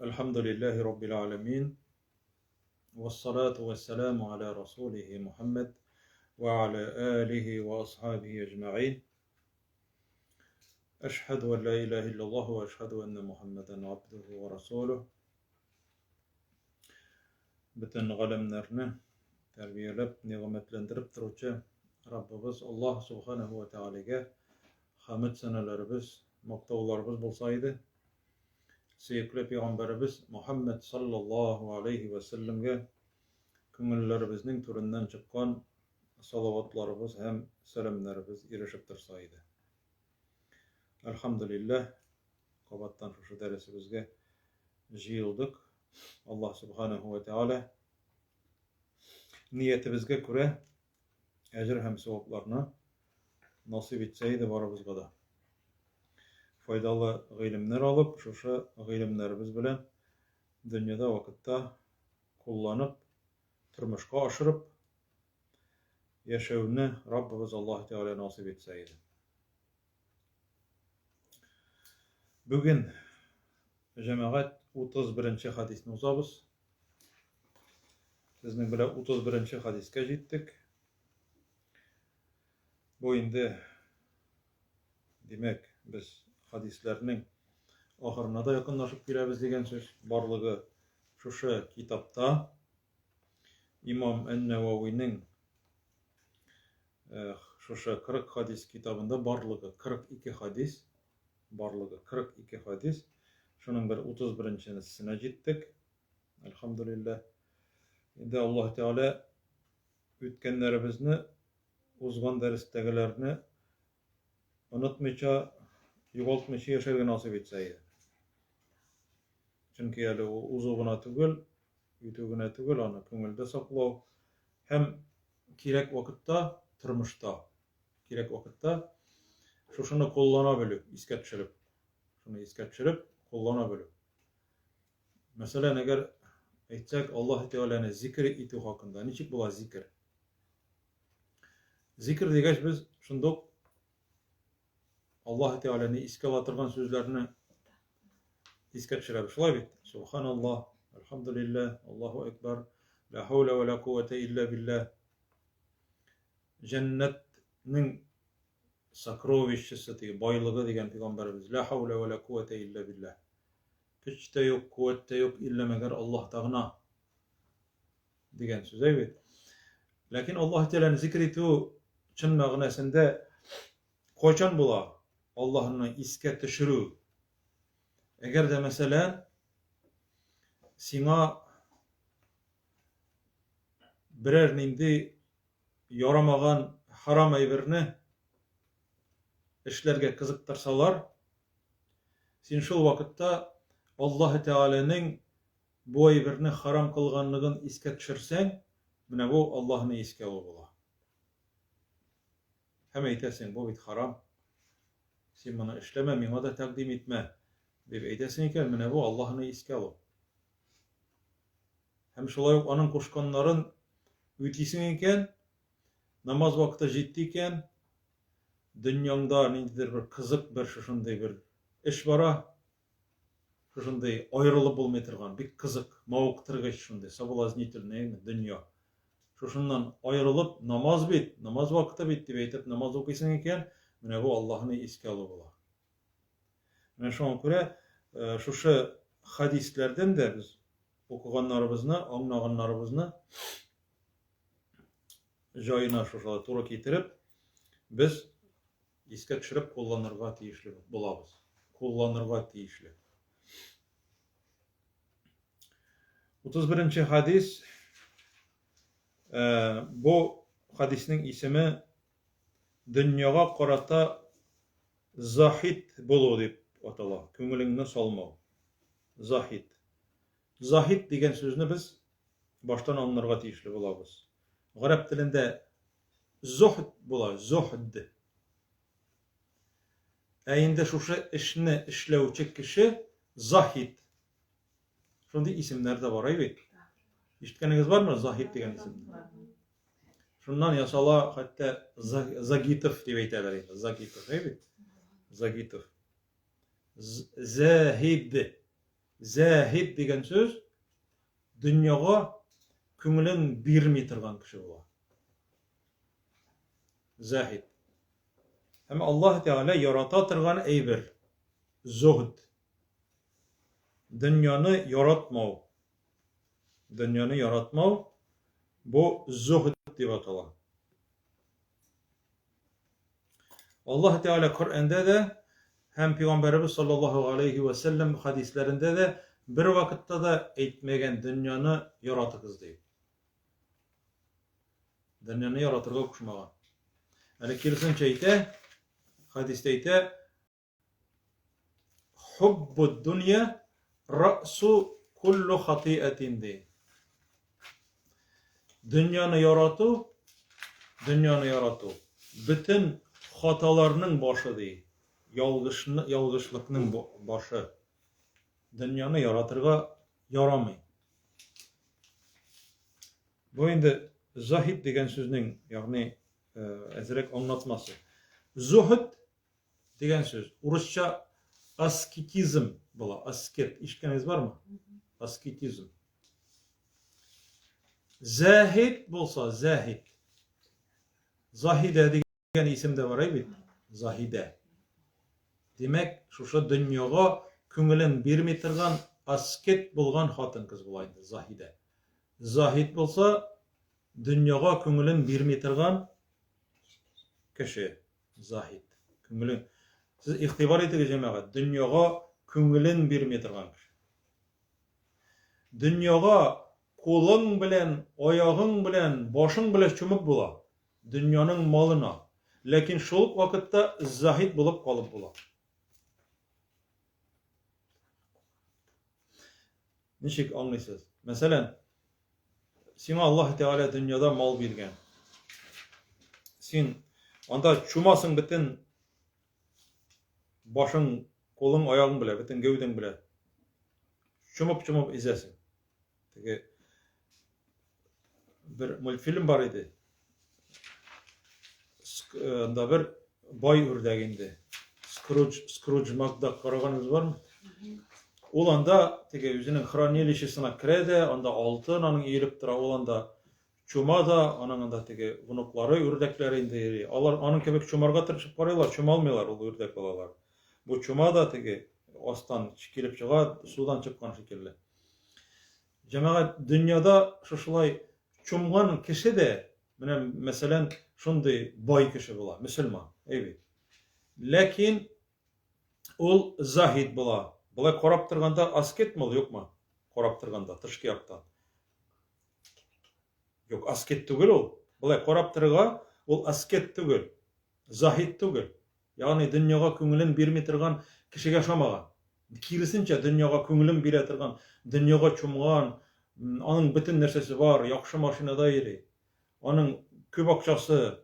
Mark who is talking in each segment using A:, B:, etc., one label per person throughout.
A: Әлхәмдүлилләһи раббил галәмин. Вассалату вассаламу аля расулихи Мухаммад ва аля алихи ва асхабихи әҗмәгыйн. Әшһәду ан ла илаһа иллаллаһ ва әшһәду анна Мухаммадан абдуху ва расулух. Бөтен галәмнәрне тәрбияләп, нигъмәтләндереп торучы Раббыбыз Аллаһ субханаһу ва тәгаләгә хәмд сәнәләребез, мактауларыбыз булса иде. Сөекле пәйгамбәребез Мухаммәд саллаллаһу алейһи вә сәлләмгә күңелләребезнең түреннән чыккан салаватларыбыз һәм сәламнәребез ирешеп торса иде. Әлхәмдүлилләһ, кабаттан шушы дәресебезгә җыелдык. Аллаһ субханаһу ва тәгалә ниятебезгә күрә әҗер һәм савапларны насыйп итсә иде барыбызга да. Файдалы гыйлемнәр алып, шушы гыйлемнәребез белән дөньяда вакытта кулланып, тормышка ашырып яшәүне Раббыбыз Аллаһ Тәгалә насыйп итсә иде. Бүген җәмәгать 31 хадисны узабыз. Сезнең белән 31 хадискә җиттек. Бу инде, димәк, без хадисләрнең ахырына да якынлашып киләбез дигән сүз. Барлыгы шушы китапта Имам Ән-Нәвәвинең э, шушы 40 хадис китабында барлыгы 42 хадис, барлыгы 42 хадис. Шуның бер 31-нчесенә җиттек. Әлхәмдүлилләһ. Инде Аллаһ Тәгалә үткәннәребезне, узган дәрестәгеләрне онытмыйча, югалтмыйча яшәргә насыйп итсә иде. Чөнки әле ул узу гына түгел, үтү генә түгел, аны күңелдә саклау һәм кирәк вакытта тормышта, кирәк вакытта шушыны куллана белү, искә төшереп, шуны искә төшереп куллана белү. Мәсәлән, әгәр әйтсәк, Аллаһ Тәгаләне зикер итү хакында, ничек була зикер? Зикер дигәч, без шундук Аллаһ Тәгаләне искә ала торган сүзләрне искә төшерәбез. Шулай бит? Субханаллаһ, әлхәмдүлилләһ, Аллаһу әкбәр, ла хауля ва ла куввата илля билләһ. Җәннәтнең сокровищесы, теге байлыгы дигән пәйгамбәребез, ла хауля ва ла куввата илля билләһ. Көч тә юк, куәт тә юк, иллә мәгәр Аллаһта гына дигән сүз әй бит. Ләкин Аллаһ Тәгаләне зикр итү чын мәгънәсендә кайчан була? Аллаһны искә төшерү. Әгәр дә мәсәлән, сиңа берәр нинди ярамаган харам әйберне эшләргә кызыктырсалар, син шул вакытта Аллаһы Тәгаләнең бу әйберне харам кылганлыгын искә төшерсәң, менә бу Аллаһны искә алу була. Һәм әйтәсең, бу бит харам. Син моны эшләмә, миңа да тәкъдим итмә, дип әйтәсең икән, менә бу Аллаһны искә алу. Һәм шулай ук аның кушканнарын үтисең икән, намаз вакыты җитте икән, дөньяңда ниндидер бер кызык бер шушындый бер эш бара, шушындый аерылып булмый торган, бик кызык, мавыктыргыч шундый соблазнительный дөнья. Шушыннан аерылып, намаз бит, намаз вакыты бит дип әйтеп намаз укыйсың икән, менә бу Аллаһны искә алу була. Менә шуңа күрә э, шушы хадисләрдән дә без укыганнарыбызны, аңлаганнарыбызны җаена шушылай туры китереп, без искә төшереп кулланырга тиешле булабыз. Кулланырга тиешле. 31 хадис э, бу хадиснең исеме дөньяга карата заһид булу дип атала, күңелеңне салмау. Заһид. Заһид дигән сүзне без баштан аңларга тиешле булабыз. Гарәп телендә зохд була, зохд. Ә инде шушы эшне эшләүче кеше заһид. Шундый исемнәр дә бар, әй бит. Ишеткәнегез бармы Заһид дигән исемне? Шуннан ясала хәтта Загитов дип әйтәләр инде. Загитов, әй бит. Загитов. Заһид. Заһид дигән сүз дөньяга күңелен бирми торган кеше була. Заһид. Һәм Аллаһ Тәгалә ярата торган әйбер зуһд. Дөньяны яратмау. Дөньяны яратмау бу зуһд дип атала. Аллаһ Тәгалә Коръәндә дә һәм Пәйгамбәребез саллаллаһу алейхи ва сәлләм хәдисләрендә дә бер вакытта да әйтмәгән дөньяны яратыгыз дип. Дөньяны яратырга кушмаган. Әле киресенчә әйтә, хәдистә әйтә, Хуббу дөнья рәсу куллу хатиәтин ди. Дөньяны ярату, дөньяны ярату бөтен хаталарның башы ди. Ялгышны, ялгышлыкның башы. Дөньяны яратырга ярамый. Бу инде заһид дигән сүзнең, ягъни әзрәк аңлатмасы. Зуһд дигән сүз урысча аскетизм була. Аскет. Ишеткәнегез бармы? Аскетизм. Заһид булса, заһид. Заһидә дигән исем дә бар бит. Заһидә. Димәк, шушы дөньяга күңелен бирми торган аскет булган хатын-кыз була инде Заһидә. Заһид булса, дөньяга күңелен бирми торган кеше. Заһид. Күңелен. Сез игътибар итегез, җәмәгать, дөньяга күңелен бирми торган кеше. Дөньяга кулың белән, аягың белән, башың белән чумып була. Дөньяның малына. Ләкин шул ук вакытта заһид булып калып була. Ничек аңлыйсыз? Мәсәлән, сиңа Аллаһ Тәгалә дөньяда мал биргән. Син анда чумасың бөтен башың, кулың, аягың белән, бөтен гәүдәң белән. Чумып-чумып изәсең. Теге бер мультфильм бар иде. Анда бер бай үрдәк инде. Скрудж, Скрудж Макдак караганыгыз бармы? Ул анда теге үзенең хранилищесына керә дә, анда алтын аның иелеп тора, ул анда чума да, аның анда теге внуклары, үрдәкләре инде йөри. Алар аның кебек чумарга тырышып карыйлар, чума алмыйлар ул үрдәк балалар. Бу чума да теге астан килеп чыга, судан чыккан шикелле. Җәмәгать, дөньяда шушылай чумган кеше дә, менә мәсәлән, шундый бай кеше була, мөселман, әй бит. Ләкин ул заһид була. Болай карап торганда аскетмы ул, юкмы? Карап торганда, тышкы яктан. Юк, аскет түгел ул. Болай карап торырга, ул аскет түгел, заһид түгел. Ягъни дөньяга күңелен бирми торган кешегә ошамаган. Киресенчә, дөньяга күңелен бирә торган, дөньяга чумган, аның бөтен нәрсәсе бар, яхшы машинада йөри. Аның күп акчасы,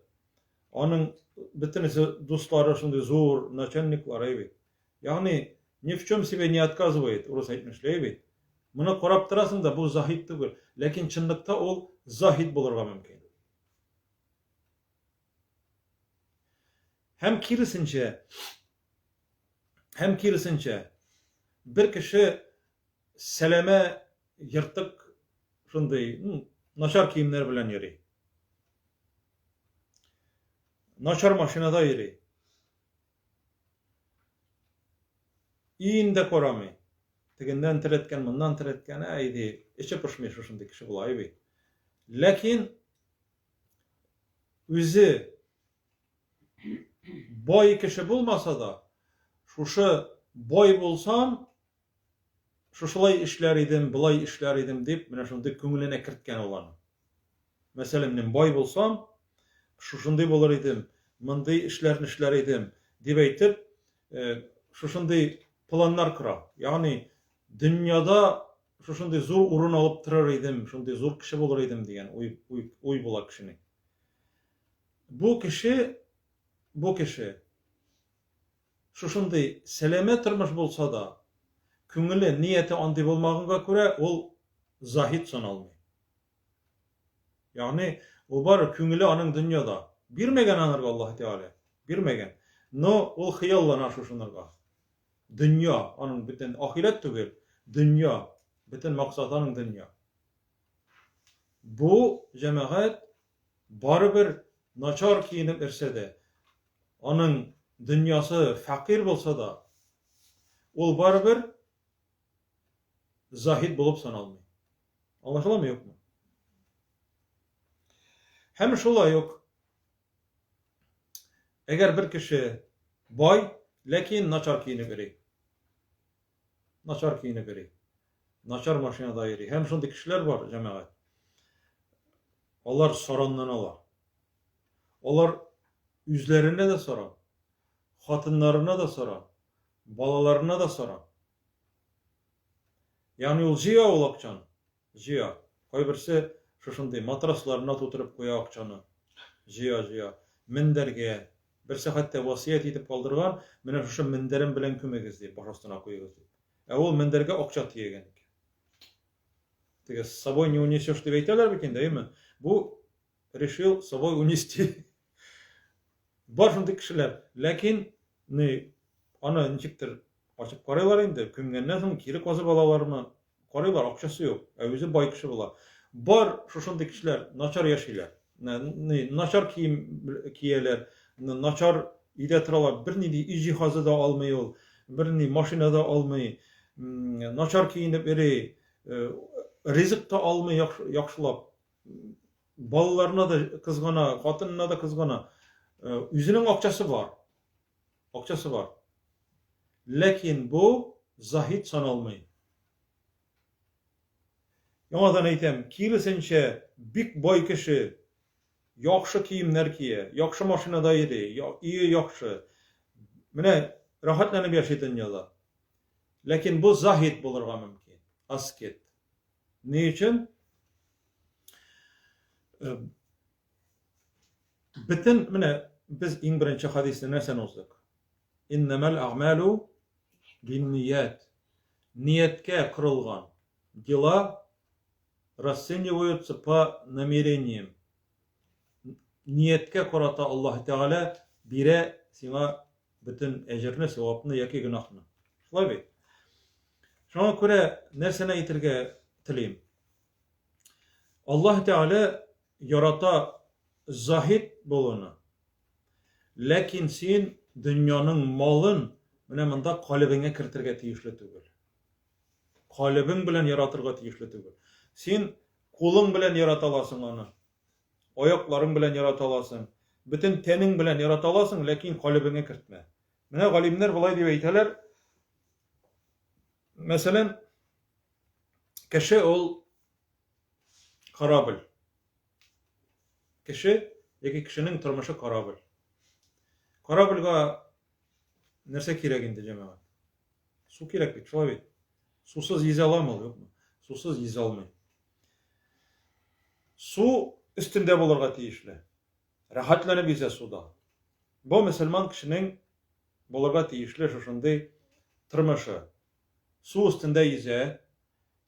A: аның бөтенесе дуслары шундый зур начальниклар, әй бит. Ягъни, ни в чем себе не отказывает, урыс әйтмешли, әй бит. Моны карап торасың да, бу заһид түгел. Ләкин чынлыкта ул заһид булырга мөмкин. Һәм киресенчә, һәм киресенчә, бер кеше сәләмә ертык шундый начар киемнәр белән йөри. Начар машинада йөри. Өен дә карамый. Тегеннән терәткән, моннан терәткән, әй ди, эче пошмый шушындый кеше була бит. Ләкин үзе бай кеше булмаса да, шушы бай булсам, шушылай эшләр идем, болай эшләр идем дип, менә шундый күңеленә керткән ул аны. Мәсәлән, мин бай булсам, шушындый булыр идем, мондый эшләрне эшләр идем, дип әйтеп, э, шушындый планнар кора. Ягъни дөньяда шушындый зур урын алып торыр идем, шундый зур кеше булыр идем дигән уй, уй, уй була кешенең. Бу кеше, бу кеше шушындый сәламә тормыш булса да, күңеле, нияте андый булмаганга күрә, ул заһид саналмый. Ягъни, ул бары күңеле аның дөньяда. Бирмәгән анарга Аллаһ Тәгалә, бирмәгән. Но ул хыяллана шушынырга. Дөнья, аның бөтен ахирәт түгел, Дөнья, бөтен максаты аның дөнья. Бу җәмәгать барыбер начар киенеп йөрсә дә, аның дөньясы фәкыйрь булса да, ул барыбер заһид булып саналмый. Аңлашыламы, юкмы? Һәм шулай ук, әгәр бер кеше бай, ләкин начар киенеп йөри. Начар киенеп йөри. Начар машинада йөри. Һәм шундый кешеләр бар, җәмәгать. Алар саранланалар. Алар үзләренә дә саран, хатыннарына да саран, балаларына да саран. Ягъни ул җыя ул акчаны. Җыя. Кайберсе шушындый матрасларына тутырып куя акчаны. Җыя, җыя. Мендәргә. Берсе хәтта васыять итеп калдырган, менә шушы мендәрем белән күмегез дип, баш астына куегыз дип. Ә ул мендәргә акча төягән икән. Теге с собой не унесешь дип әйтәләр бит инде, әйеме? Бу решил с собой унести. Бар шундый кешеләр. Ләкин ни аны ничектер ачып карыйлар инде, күмгәннән соң кире казып алалармы? Карыйлар, акчасы юк, ә үзе бай кеше була. Бар шушындый кешеләр начар яшиләр. Ни начар кием кияләр, начар өйдә торалар, бернинди өй җиһазы да алмый ул, бернинди машина да алмый, начар киенеп йөри, э, ризык та алмый яхшылап. Балаларына да кызгана, хатынына да кызгана. Э, үзенең акчасы бар. Акчасы бар. Ләкин бу заһид саналмый. Яңадан әйтәм, киресенчә, бик бай кеше яхшы киемнәр кия, яхшы машинада йөри, өе яхшы. Менә рәхәтләнеп яши дөньяда. Ләкин бу заһид булырга мөмкин, аскет. Ни өчен? Э, бөтен менә без иң беренче хадисне нәрсәне уздык? Иннәмәл әгъмәлу бинният. Нияткә корылган дела расцениваются по намерениям. Нияткә карата Аллаһ Тәгалә бирә сиңа бөтен әҗерне, савапны яки гөнаһны. Шулай бит? Шуңа күрә нәрсәне әйтергә телим? Аллаһ Тәгалә ярата заһид булуны. Ләкин син дөньяның малын менә монда калебеңә кертергә тиешле түгел. Калебең белән яратырга тиешле түгел. Син кулың белән ярата аласың аны. Аякларың белән ярата аласың, бөтен тәнең белән ярата аласың, ләкин калебеңә кертмә. Менә галимнәр болай дип әйтәләр. Мәсәлән, кеше ул корабль. Кеше яки кешенең тормышы корабль. Корабльгә нәрсә кирәк инде, җәмәгать? Су кирәк бит, шулай бит. Сусыз йөзә аламы ул, юкмы? Сусыз йөзә алмый. Су өстендә булырга тиешле. Рәхәтләнеп йөзә суда. Бу мөселман кешенең булырга тиешле шушындый тормышы. Су өстендә йөзә,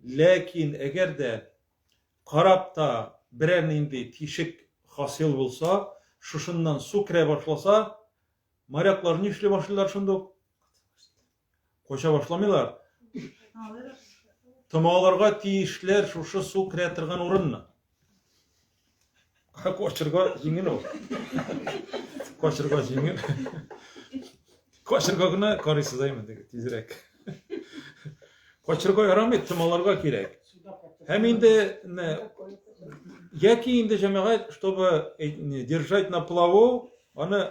A: ләкин әгәр дә корабта берәр нинди тишек хасил булса, шушыннан су керә башласа, моряклар нишли башлыйлар шундук? Кача башламыйлар. Томаларга тиешләр шушы су керә торган урынны. Качырга җиңел ул. Качырга җиңел. Качырга гына карыйсыз әйме теге тизрәк. Качырга ярамый, томаларга кирәк. Һәм инде яки инде җәмәгать, чтобы держать на плаву, аны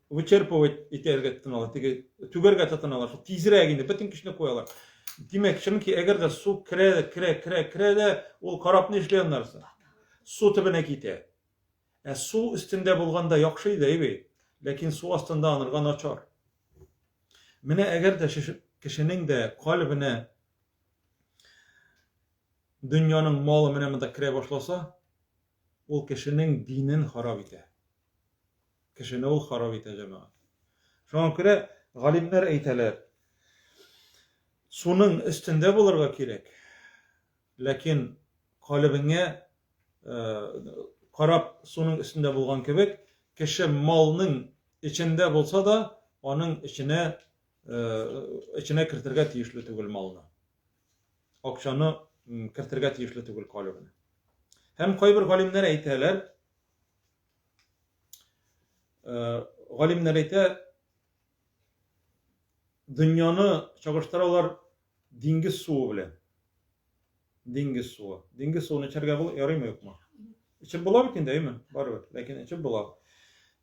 A: вычерпывать итәргә тотыналар, теге түгәргә тотыналар, шул тизрәк инде бөтен көчне куялар. Димәк, чөнки әгәр дә су керә дә, керә, керә, керә дә, ул кораб ни эшли аннары соң? Су төбенә китә. Ә су өстендә булганда яхшы иде, әйбәт. Ләкин су астында анырга начар. Менә әгәр дә кешенең дә калебенә дөньяның малы менә монда керә башласа, ул кешенең динен харап итә. Кешене ул харап итә, җәмәгать. Шуңа күрә галимнәр әйтәләр, суның өстендә булырга кирәк, ләкин калебеңә э, карап суның өстендә булган кебек, кеше малның эчендә булса да, аның эченә эченә кертергә тиешле түгел малны. Акчаны кертергә тиешле түгел калебенә. Һәм кайбер галимнәр әйтәләр, галимнәр әйтә, дөньяны чагыштыралар диңгез суы белән. Диңгез суы. Диңгез суын эчәргә була, ярыймы юкмы? Эчеп була бит инде, әйме? Барыбер, ләкин эчеп була.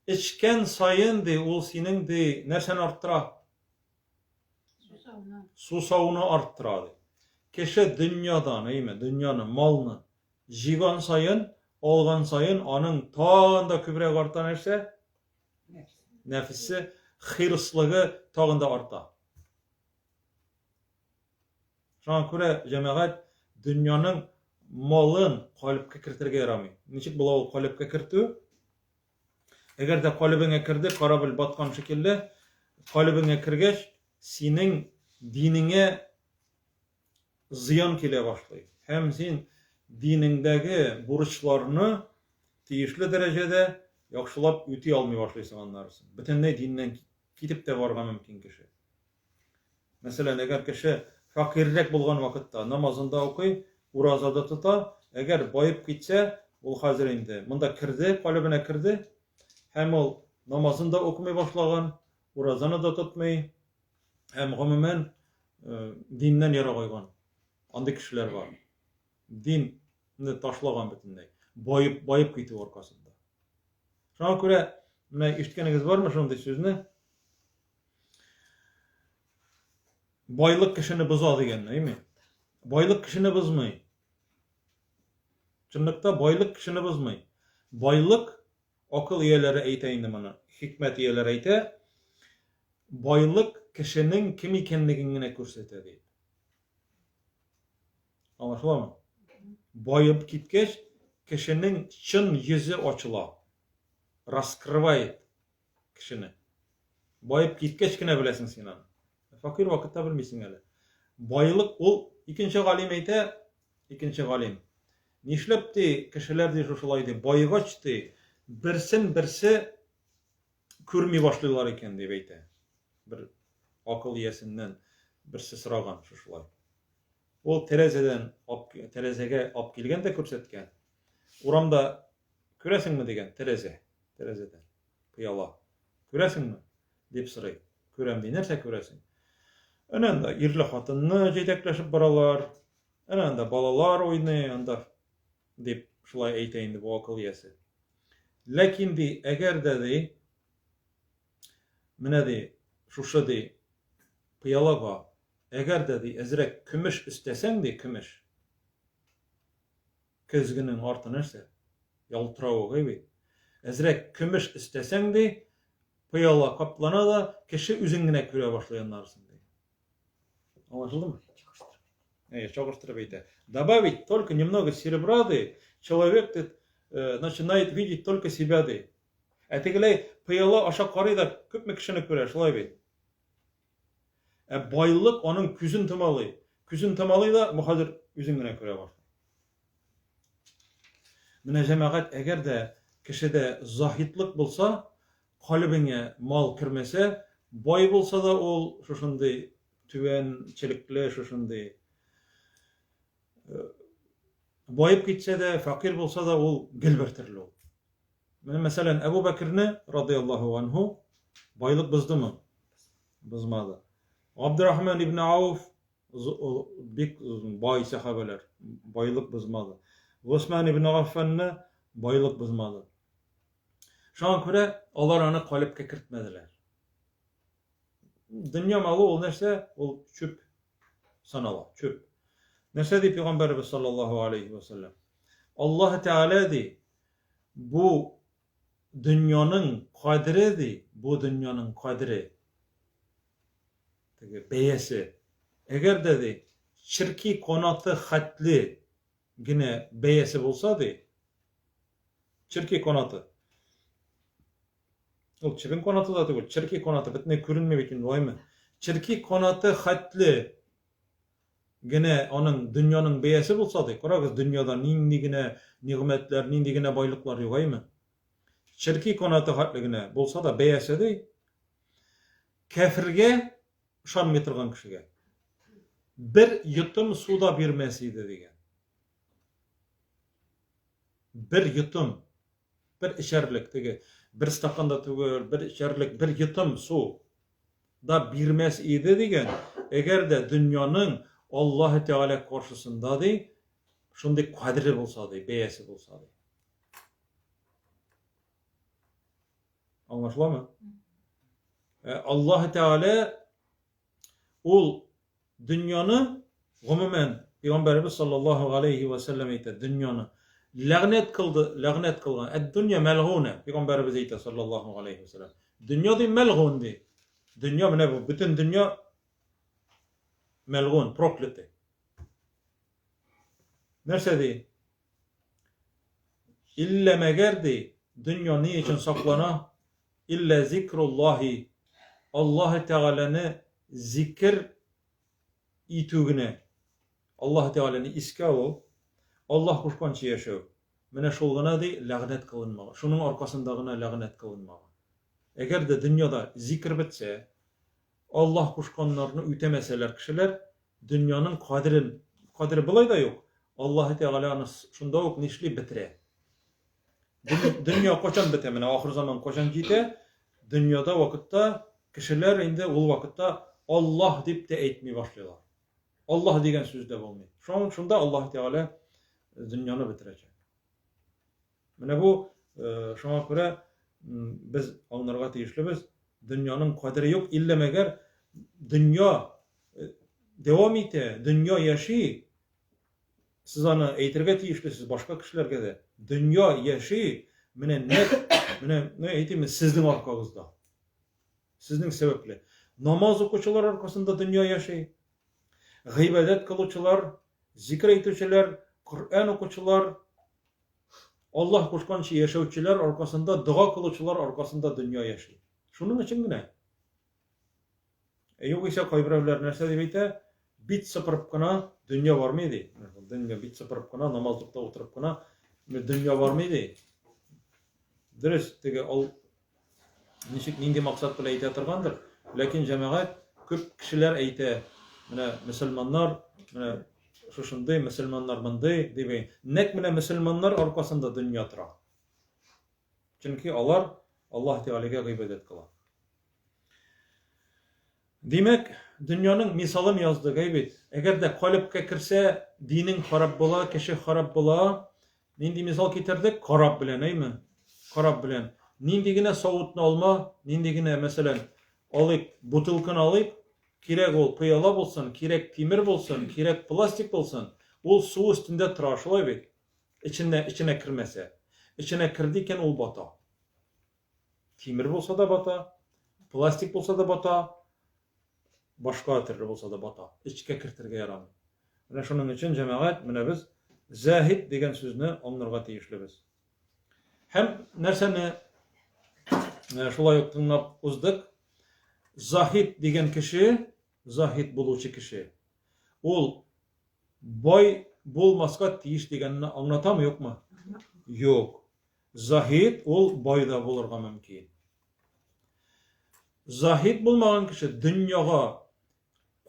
A: Эчкән саен ди, ул синең ди, нәрсәне арттыра?
B: Сусауны.
A: Сусауны арттыра ди. Кеше дөньядан, әйме, дөньяны, малны җыйган саен, алган саен аның тагын да күбрәк арта нәрсә? Нәфесе, хирыслыгы тагын да арта. Шуңа күрә, җәмәгать, дөньяның малын калебкә кертергә ярамый. Ничек була ул калебкә кертү? Әгәр дә калебеңә керде, корабль баткан шикелле, калебеңә кергәч, синең динеңә зыян килә башлый. Һәм син динеңдәге бурычларны тиешле дәрәҗәдә яхшылап үти алмый башлыйсың аннарысын. Бөтенләй диннән китеп тә барырга мөмкин кеше. Мәсәлән, әгәр кеше фәкыйрьрәк булган вакытта намазын да укый, ураза да тота, әгәр баеп китсә, ул хәзер инде монда керде, калебенә керде, һәм ул намазын да укымый башлаган, уразаны да тотмый, һәм гомумән диннән ерагайган. Андый кешеләр бар. Динне ташлаган бөтенләй. Баеп, баеп китү аркасында. Шуңа күрә менә ишеткәнегез бармы шундый сүзне? Байлык кешене боза дигәнне, әйме? Байлык кешене бозмый. Чынлыкта байлык кешене бозмый. Байлык акыл ияләре әйтә инде моны, хикмәт ияләре әйтә. Байлык кешенең кем икәнлеген генә күрсәтә дип. Аңлашыламы? Баеп киткәч, кешенең чын йөзе ачыла. Раскрывает кешене. Баеп киткәч кенә беләсең син аны. Факир вакытта белмисең әле. Байлык ул, икенче галим әйтә, икенче галим. Нишләп ди, кешеләр ди шушылай ди, байгач ди, берсен берсе күрми башлыйлар икән дип әйтә. Бер акыл иясеннән берсе сораган шушылай. Ул тәрәзәдән тәрәзәгә алып килгән дә күрсәткән. Урамда күрәсеңме дигән, тәрәзә, тәрәзәдән пыяла. Күрәсеңме? дип сорый. Күрәм ди. Нәрсә күрәсең? Әнә анда ирле хатынны җитәкләшеп баралар. Әнә анда балалар уйный, анда дип шулай әйтә инде бу акыл иясе. Ләкин ди, әгәр дә ди, менә ди, шушы ди, пыялага, әгәр дә ди, әзрәк көмеш өстәсәң ди, көмеш. Көзгенең арты нәрсә? Ялтыравыгы бит. Әзрәк көмеш өстәсәң ди, пыяла каплана да, кеше үзен генә күрә башлый аннарысын ди. Аңлашылдымы? Әйе, чагыштырып әйтә. Добавить только немного серебра ди, человек ди, э, начинает видеть только себя ди. Ә тегеләй пыяла аша карый да күпме кешене күрә, шулай бит. Ә байлык аның күзен томалый. Күзен томалый да, бу хәзер үзен генә күрә башлый. Менә җәмәгать, әгәр дә кешедә заһидлык булса, калебеңә мал кермәсә, бай булса да ул шушындый түбәнчелекле, шушындый э, баеп китсә дә, фәкыйрь булса да ул гел бер төрле ул. Менә мәсәлән, Әбу Бәкерне радияллаһу анһу байлык боздымы? Бозмады. Абдурахман ибн Ауф бик бай сәхабәләр, байлык бозмады. Госман ибн Аффанны байлык бозмады. Шуңа күрә алар аны калебкә кертмәделәр. Дөнья малы ул нәрсә? Ул чүп санала, чүп. Нәрсә ди пәйгамбәребез саллаллаһу алейхи ва саллям? Аллаһ Тәгалә ди, Бу дөньяның кадере ди, бу дөньяның кадере. Теге бәясе. Әгәр дә ди, черки канаты хәтле генә бәясе булса ди, черки канаты. Ул чебен канаты да түгел, черки канаты бөтенләй күренми бит инде, шулаймы? Черки канаты хәтле генә аның дөньяның бәясе булса ди, карагыз, дөньяда нинди генә нигъмәтләр, нинди генә байлыклар юк, әйме? Черки канаты хәтле генә булса да бәясе ди, кәфергә Ышанмый торган кешегә. Бер йотым су да бирмәс иде дигән. Бер йотым, бер эчәрлек теге, бер стакан да түгел, бер эчәрлек, бер йотым су да бирмәс иде дигән, әгәр дә дөньяның Аллаһы Тәгалә каршысында ди, шундый кадере булса ди, бәясе булса ди. Аңлашыламы? Э, Аллаһы Тәгалә ул дөньяны гомумән Пәйгамбәребез саллаллаһу алейхи ва сәлләм әйтә, дөньяны ләгънәт кылды, ләгънәт кылган. Әд-дөнья мәлгуна, Пәйгамбәребез әйтә саллаллаһу алейхи ва сәлләм. Дөнья ди мәлгун ди. Дөнья менә бу бөтен дөнья мәлгун, проклятый. Нәрсә ди? Иллә мәгәр ди, дөнья ни өчен саклана? Иллә зикруллаһи, Аллаһы Тәгаләне зикер итү генә. Аллаһы Тәгаләне искә алу, Аллаһ кушканча яшәү. Менә шул гына ди, ләгънәт кылынмаган. Шуның аркасында гына ләгънәт кылынмаган. Әгәр дә дөньяда зикер бетсә, Аллаһ кушканнарны үтәмәсәләр кешеләр, Дөньяның кадерен, кадере болай да юк, Аллаһы Тәгалә аны шунда ук нишли бетерә. Дөнья кайчан бетә? Менә ахыр заман кайчан җитә? Дөньяда вакытта кешеләр инде ул вакытта Аллаһ дип тә әйтми башлыйлар. Аллаһ дигән сүз дә булмый. Шунда Аллаһ Тәгалә дөньяны бетерәчәк. Менә бу э, шуңа күрә без аңларга тиешлебез, дөньяның кадере юк, иллә мәгәр дөнья э, дәвам итә, дөнья яши. Сез аны әйтергә тиешлесез башка кешеләргә дә. Дөнья яши, менә нәкъ, менә, ну әйтим, сезнең аркагызда. Сезнең сәбәпле. Намаз укучылар аркасында дөнья яши. Гыйбадәт кылучылар, зикр әйтүчеләр, Коръән укучылар, Аллаһ кушканча яшәүчеләр аркасында, дога кылучылар аркасында дөнья яши. Шуның өчен генә. Ә югыйсә кайберәүләр нәрсә дип әйтә? Бит сыпырып кына дөнья бармый ди. Дөнья бит сыпырып кына, намазлыкта утырып кына дөнья бармый ди. Дөрес, теге ал ничек нинди максат белән әйтә торгандыр, ләкин җәмәгать күп кешеләр әйтә, менә мөселманнар, менә шушындый, мөселманнар мондый дип. Нәкъ менә мөселманнар аркасында дөнья тора. Чөнки алар Аллаһ Тәгаләгә гыйбадәт кыла. Димәк, дөньяның мисалын яздык, әй бит. Әгәр дә калебкә керсә, динең харап була, кеше харап була. Нинди мисал китердек? Кораб белән, әйме? Кораб белән. Нинди генә савытны алма, нинди генә, мәсәлән, алыйк, бутылканы алыйк, кирәк ул пыяла булсын, кирәк тимер булсын, кирәк пластик булсын, ул су өстендә тора, шулай бит? Эченә, эченә кермәсә. Эченә керде икән, ул бата. Тимер булса да бата, пластик булса да бата, башка төрле булса да бата. Эчкә кертергә ярамый. Менә шуның өчен, җәмәгать, менә без заһид дигән сүзне аңларга тиешлебез. Һәм нәрсәне э, шулай ук тыңлап уздык? Заһид дигән кеше, заһид булучы кеше, ул бай булмаска тиеш дигәнне аңлатамы, юкмы? Юк. Заһид ул бай да булырга мөмкин. Заһид булмаган кеше дөньяга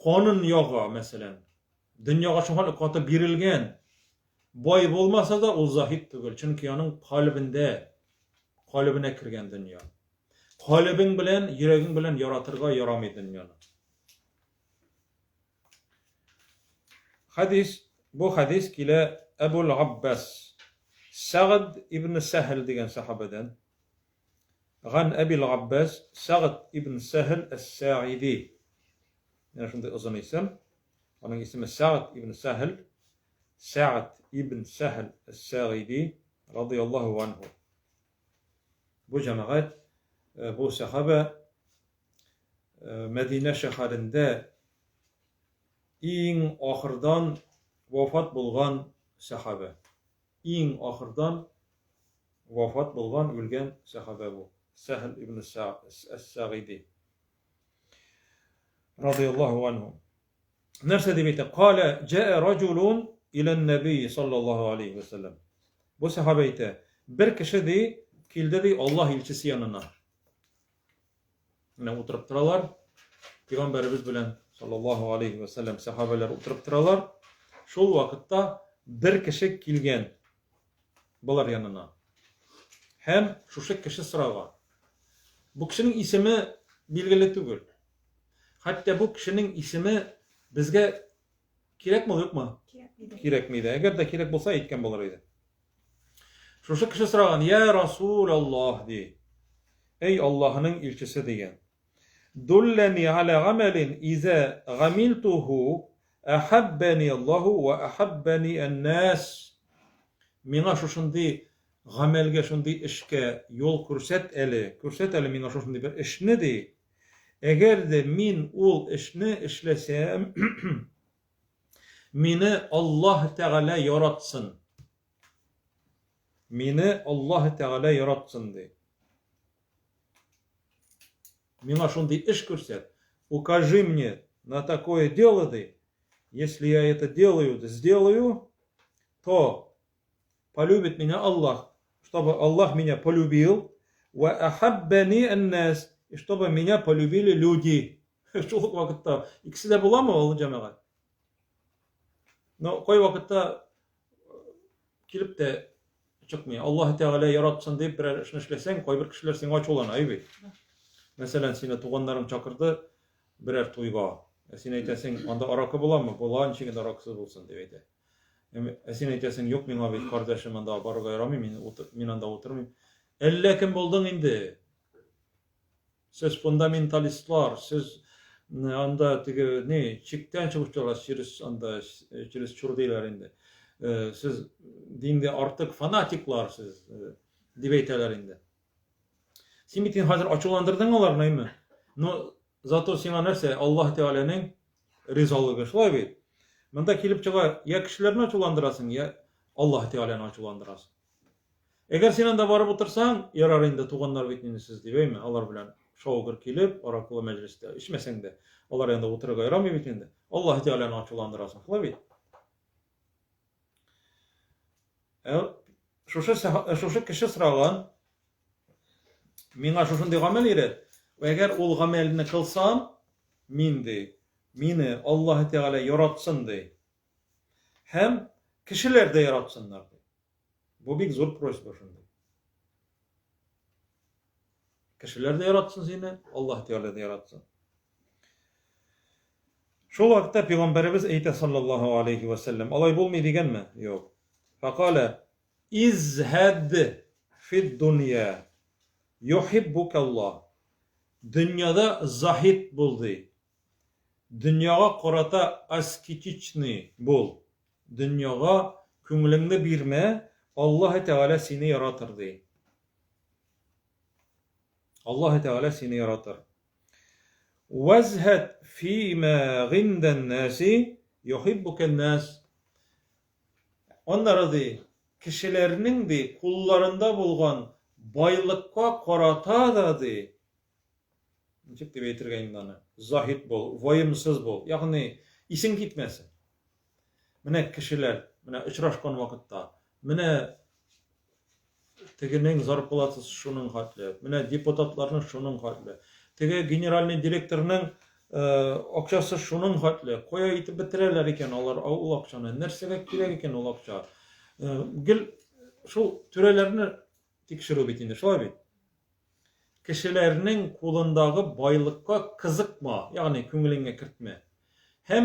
A: канын яга, мәсәлән. Дөньяга шуңа каты бирелгән. Бай булмаса да ул заһид түгел, чөнки аның калебендә, калебенә кергән дөнья. Калебең белән, йөрәгең белән яратырга ярамый дөньяны. Хәдис, бу хәдис килә Әбул Аббас Сәгъд ибн Сәһл дигән сәхабәдән. Ган Әбил Аббас Сәгъд ибн Сәһл әс-Сәиди. Менә шундый озын исем. Аның исеме Сәгъд ибн Сәһл. Сәгъд ибн Сәһл әс-Сәиди радыяллаһу анһу. Бу җәмәгать, э, бу сәхабә э, Мәдинә шәһәрендә иң ахырдан вафат булган сәхабә. Иң ахырдан вафат булган, үлгән сәхабә бу. Сәһл ибн Әс-Сәгыйди. Радыяллаһу анһу. Нәрсә дип әйтә? Каля җаа раҗулун иля нәби саллаллаһу алейхи ва саллям. Бу сәхабә әйтә, бер кеше ди, килде ди Аллаһ илчесе янына. Менә утырып торалар. Пәйгамбәребез белән саллаллаһу алейхи ва сәлләм сәхабәләр утырып торалар. Шул вакытта бер кеше килгән болар янына. Һәм шушы кеше сораган. Бу кешенең исеме билгеле түгел. Хәтта бу кешенең исеме безгә кирәкме, юкмы? Кирәкми дә. Әгәр дә кирәк булса, әйткән булыр иде. Шушы кеше сораган, "Я Расул Аллаһ" ди. Эй Аллаһның илчесе дигән. Дуллани аля гамалин иза гамилтуху ахаббани Аллаһу ва ахаббани ан-нас. Миңа шушындый гамәлгә, шундый эшкә юл күрсәт әле, күрсәт әле миңа шушындый бер эшне ди. Әгәр дә мин ул эшне эшләсәм, мине Аллаһ Тәгалә яратсын. Мине Аллаһ Тәгалә яратсын ди. Миңа шундый эш күрсәт. Укажи мне на такое дело, ди. Если я это делаю, сделаю, то полюбит меня Аллах, чтобы Аллах меня полюбил, ва ахаббани аннас, и чтобы меня полюбили люди. Шул ук вакытта икесе дә буламы ул җәмәгать? Но кай вакытта килеп тә чыкмый. Аллаһ Тәгалә яратсын дип берәр эшне эшләсәң, кайбер кешеләр сиңа ачулана, әй бит. Мәсәлән, сине туганнарың чакырды берәр туйга. Ә син әйтәсең, анда аракы буламы? Була, ничек инде аракысыз булсын дип әйтә. Ә син әйтәсең, юк, миңа бит кардәшем анда барырга ярамый, мин, мин анда утырмыйм. Әллә кем булдың инде? Сез фундаменталистлар, сез анда теге ни, чиктән чыгучылар, через анда через чур диләр инде. Сез дингә артык фанатиклар сез дип әйтәләр инде. Син бит инде хәзер ачуландырдың аларны, әйме? Но зато сиңа нәрсә? Аллаһ Тәгаләнең ризалыгы, шулай бит? Монда килеп чыга, я кешеләрне ачуландырасың, я Аллаһ Тәгаләне ачуландырасың. Әгәр син анда барып утырсаң, ярар инде, туганнар бит инде сез дип, әйме, алар белән шау-гөр килеп, аракылы мәҗлестә эчмәсәң дә, алар янында утырырга ярамый бит инде. Аллаһ Тәгаләне ачуландырасың, шулай бит? Ә шушы шушы кеше сораган, миңа шушындый гамәл өйрәт. Әгәр ул гамәлне кылсам, мин ди, мине Аллаһ Тәгалә яратсын ди. Һәм кешеләр дә яратсыннар ди. Бу бик зур просьба шундый. Кешеләр дә яратсын сине, Аллаһ Тәгалә дә яратсын. Шул вакытта пәйгамбәребез әйтә саллаллаһу алейхи ва сәлләм, алай булмый дигәнме? Юк. Факала изһад фид дунья юхиббука Аллаһ. Дөньяда заһид бул ди. Дөньяга карата аскетичный бул. Дөньяга күңелеңне бирмә, Аллаһы Тәгалә сине яратыр, ди. Аллаһы Тәгалә сине яратыр. Вазһад фима гиндән наси юхиббукан нас. Аннары ди, кешеләрнең ди кулларында булган байлыкка карата да ди, ничек дип әйтергә инде аны, заһид бул, ваемсыз бул, ягъни исең китмәсен. Менә кешеләр, менә очрашкан вакытта, менә тегенең зарплатасы шуның хәтле, менә депутатларның шуның хәтле, теге генеральный директорның э, акчасы шуның хәтле, кая итеп бетерәләр икән алар ул акчаны, нәрсәгә кирәк икән ул акча. Э, гел шул түрәләрне тикшерү бит инде, шулай бит? Кешеләрнең кулындагы байлыкка кызыкма, ягъни күңелеңә кертмә. Һәм